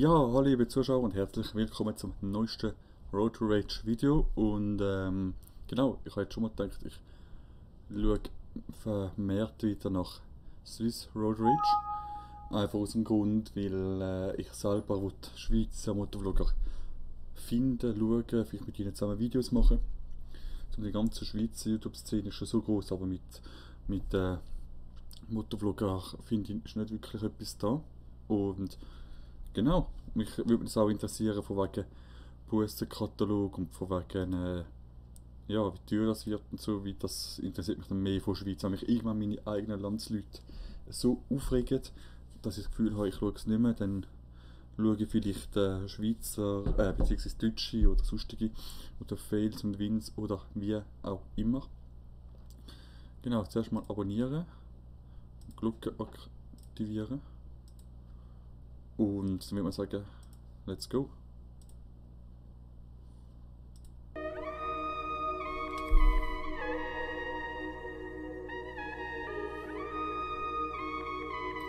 Ja, hallo liebe Zuschauer und herzlich willkommen zum neuesten Road to Rage Video. Und genau, ich habe jetzt schon mal gedacht, ich schaue vermehrt wieder nach Swiss Road Rage. Einfach aus dem Grund, weil ich selber Schweizer Motovlogger finden, schauen, vielleicht mit ihnen zusammen Videos machen. Die ganze Schweizer YouTube-Szene ist schon so groß, aber mit Motovlogger finde ich ist nicht wirklich etwas da. Und genau, mich würde mich auch interessieren von wegen Bussenkatalog und von wegen ja, wie teuer das wird und so, wie das interessiert mich dann mehr von der Schweiz, weil mich irgendwann meine eigenen Landsleute so aufregen, dass ich das Gefühl habe, ich schaue es nicht mehr, dann schaue ich vielleicht Schweizer, bzw. Deutsche oder sonstige oder Fails und Wins oder wie auch immer. Genau, zuerst mal abonnieren, Glocke aktivieren und dann würde man sagen, let's go.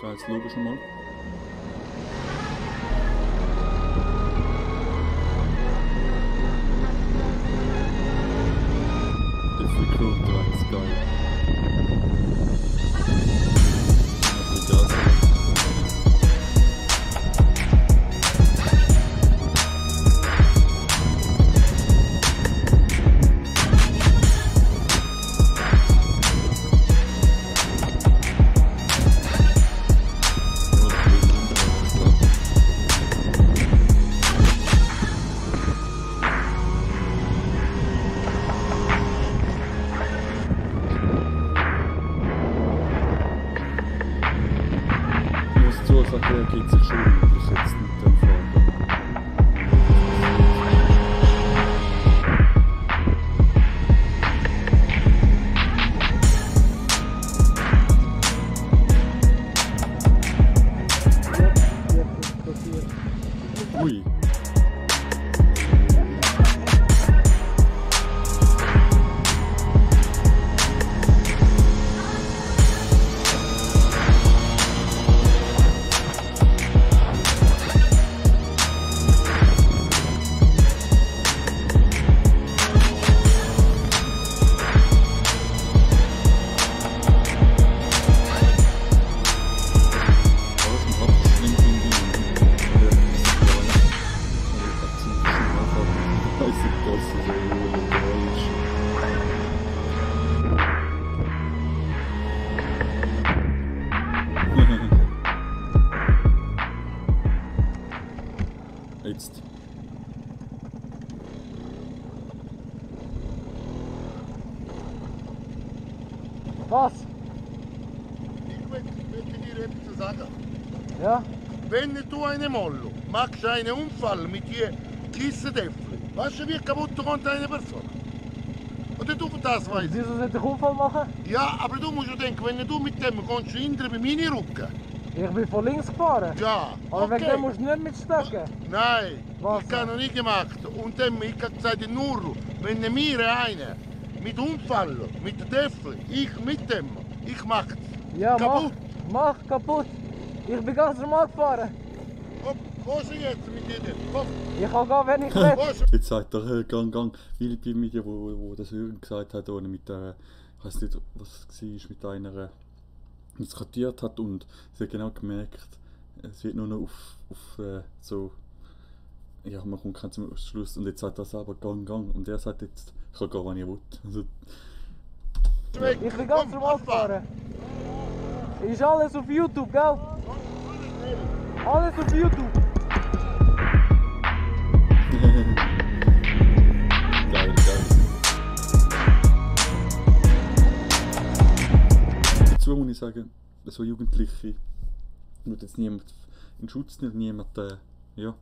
Da ist das Logo schon mal. Difficult Drive Sky. Der geht sich schon üblich jetzt mit dem Fahrrad. Ui. Jetzt. Was? Ich möchte dir etwas sagen. Ja? Wenn du eine Mollo machst einen Unfall mit dir Kissenäpfel, weißt du, wie kaputt kommt eine Person? Oder du das weißt? Wieso sollte ich Unfall machen? Ja, aber du musst ja denken, wenn du mit dem kommst, hinter bei meinen Rücken. Ich bin von links gefahren. Ja, Aber wegen okay. dem musst du nicht mitstecken. Nein, Was? ich habe noch nicht gemacht. Und dem, ich habe gesagt, nur, wenn mir einer mit Unfall, mit der Däffel, ich mit dem, ich mach's. Ja, Kaputt. mach kaputt. Ich bin ganz normal gefahren. Wo ist jetzt mit dir? Komm, Ich kann gehen, wenn ich will. wo ist Jetzt sagt er, gang. Weil bei mir, wo das Jürgen gesagt hat, ohne mit der, ich weiß nicht, was es war, mit einer diskutiert hat und sie hat genau gemerkt, es wird nur noch auf so, ja, man kommt keinen zum Schluss und jetzt sagt er selber, gang. Und er sagt jetzt, ich kann gehen, wann ich will. Also, weg? Ich bin ganz Komm, normal abfahren. gefahren. Ist alles auf YouTube, gell? Alles auf YouTube. geil. Dazu muss ich sagen, so Jugendliche wird jetzt niemand in Schutz nehmen, niemand, ja,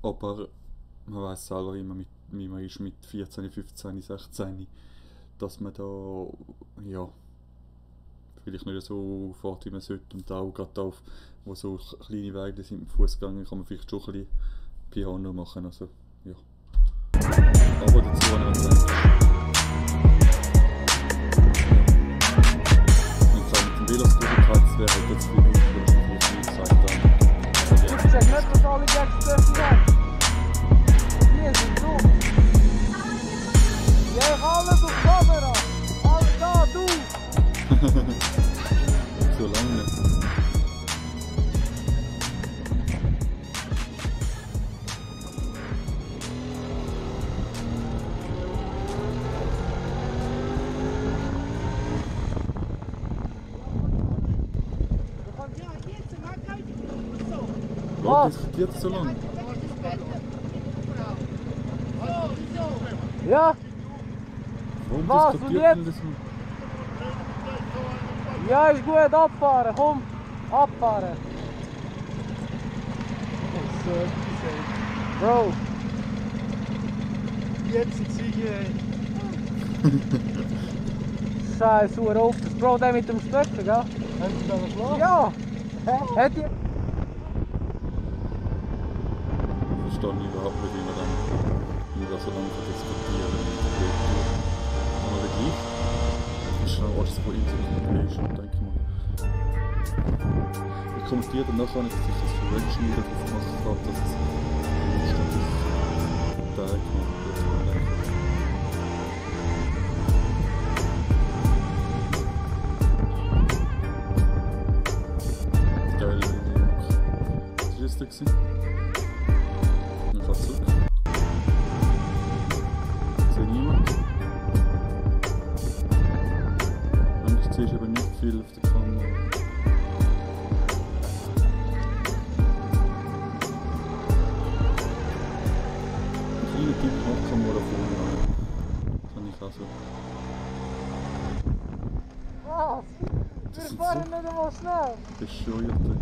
aber man weiß selber immer, wie man ist mit 14, 15, 16, dass man da, ja, vielleicht nicht so fährt, wie man sollte und auch gerade auf, wo so kleine Wege sind mit Fußgängern, kann man vielleicht schon ein bisschen Piano machen, also, ja. Aber dazu habe ich gesagt, wenn es auch mit dem Veloscooter gehalten wäre, hätte es viel mehr, wie gesagt habe. Sag nicht, was alle Gags dürfen haben. Die sind dumm. Ja, ich alles auf Kamera. Alles da, du. So lange. Warum diskutiert ihr so lange? Ja, Warum Was, diskutiert und ihr das so? ja, ist gut, abfahren, komm, abfahren. Bro, Jetzt sind sie hier. scheiß Autos. Bro, der mit dem Stöcken, gell? Haben sie da geschlafen? Ja! Hat die... Ich verstehe nicht überhaupt nicht, wie man dann so lange diskutieren kann. Aber gleich. Das ist schon was von ihm so ist, denke ich mal. Ich kommentiere dann nachher nicht, dass ich das für Reaction wieder drauf gemacht habe, dass es statt ich Tag mache. Geil, was war das da? Ich fahr zurück. Ich sehe niemand. Eigentlich sehe ich aber nicht viel auf der Kamera. Ein kleiner Typ macht die Kamera vorne an. Das habe ich auch so. Was? Das Wir sind fahren so nicht einmal schnell. bescheuerte.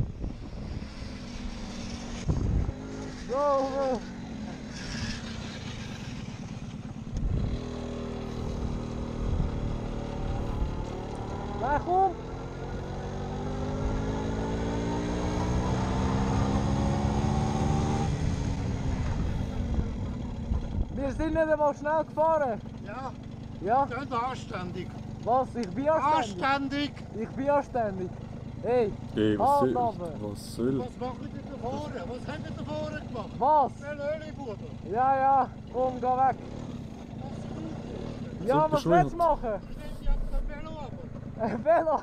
Bro. Nein, komm. Wir sind nicht einmal schnell gefahren. Ja, Ja? ganz anständig. Was? Ich bin anständig. Anständig! Ich bin anständig. Hey, Ey, halt runter. was soll? Was machen wir denn da vorne? Was haben wir da vorne gemacht? Was? Schnell Öli, Bruder! Ja, ja, komm, geh weg. Ja, So was bescheuert. willst du machen? Ich hab kein Velo aber. Ein Velo.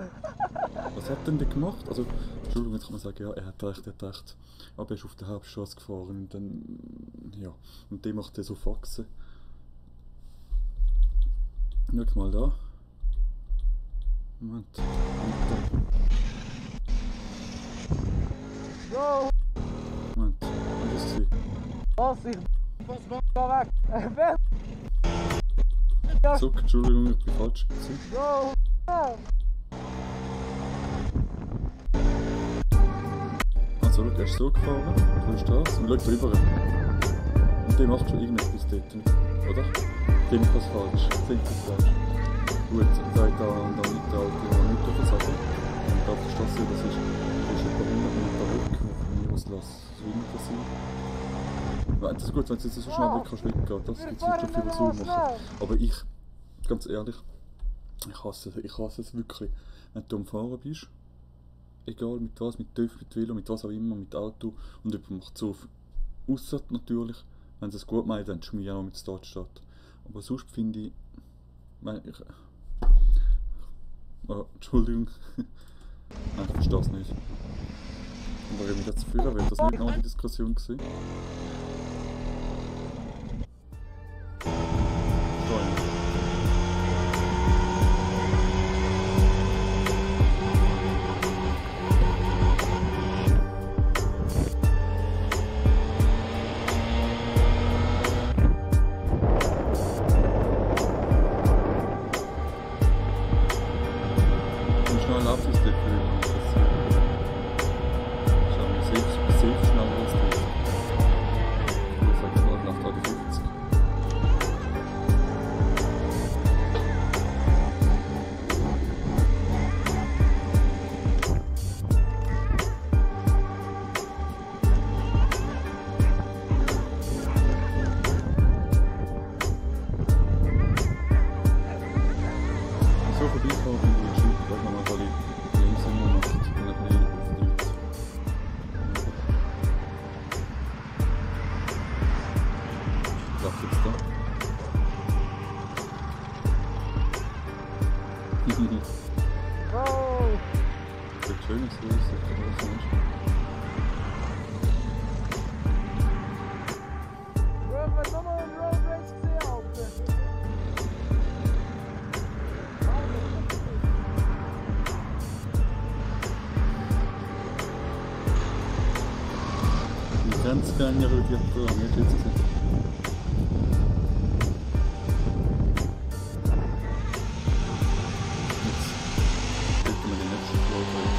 Was hat denn der gemacht? Also, Entschuldigung, jetzt kann man sagen, ja, er hat recht. Aber er ist auf der Hauptstraße gefahren und dann, ja, und der macht so Faxen. Schau mal da. Moment. Bro, Moment. Was ist das? was? Ich Was machen geh weg. Ein Velo. Ja, Zuck, Entschuldigung, ich bin falsch gewesen. Bro. Ja. Also, schau, er ist so gefahren, du bist das und schau drüber. Und der macht schon irgendetwas dort, oder? Der macht das falsch, denkt das falsch. Gut, da da und dann nicht der Alte, der nicht dürfen sagen. Und da verstehst du, das ist etwa 100 Meter weg, von mir aus lass es weniger sein. Das ist gut, wenn du jetzt so schnell weg kannst weggehen, das Wir gibt es fahren schon nicht viel einmal so schnell. machen. Aber ich, ganz ehrlich, ich hasse es wirklich, wenn du am Fahren bist. Egal mit was, mit TÜV, mit Velo, mit was auch immer, mit Auto und jemand macht so auf. Ausser natürlich, wenn sie es gut meint, dann schmier auch noch mit Start statt. Aber sonst finde ich, oh, Entschuldigung. Nein, ich verstehe es nicht. Aber ich will das führen, weil das nicht noch die Diskussion war. So vorbeikommen, finde ich gescheit, dass man mal links Sieht schön aus, sieht groß aus. Bro, ich will nochmal einen Road Race gesehen, Alter. Die Grenzgänger und die Programme, nicht jetzt gesehen. Jetzt drücken wir den nächsten Road Race.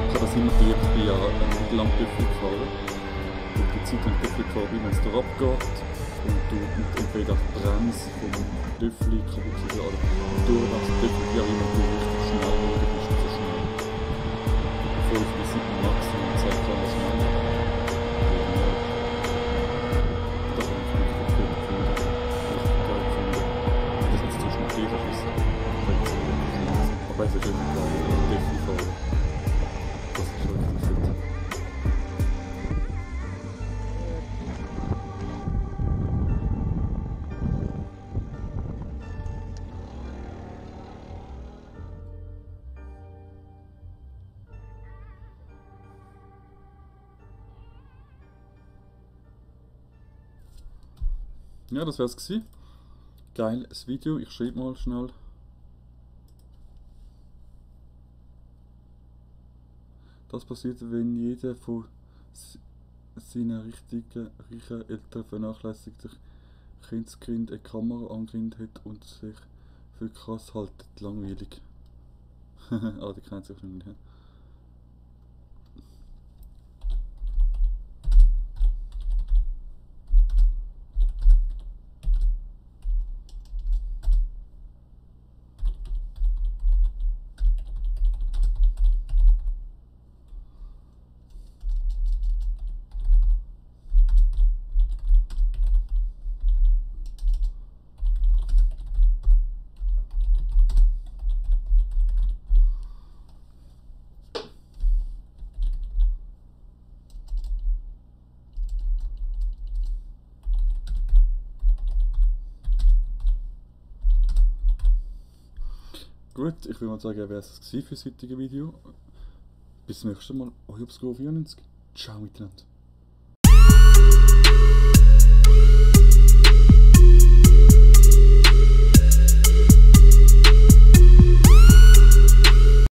Ich habe das immer geübt, ich bin ja nicht lang Düffel gefahren. Und die Zeit, wenn ich Düffel gefahren bin, wenn es da abgeht und du entweder die Bremse vom Düffel kaputt ist oder durch das Düffel, wie auch immer du richtig schnell oder bist du so schnell. 5 bis 7 Maximum Zeit kann man schnell machen. Das habe ich wirklich gefunden. Richtig geil gefunden. Das ist jetzt zu schnell ist. Aber es ist wirklich geil, Düffel fahren. Das ist schon richtig fit. Ja, das wär's gewesen. Geiles Video. Ich schreibe mal schnell. Das passiert, wenn jeder von seinen reichen Eltern vernachlässigte Kindskind eine Kamera angelehnt hat und sich für krass haltet. Langweilig. Ah, die kennt sich nicht mehr. Gut, ich würde mal sagen, wäre es für das heutige Video. Bis zum nächsten Mal. Euer Obscuro 94. Ciao miteinander.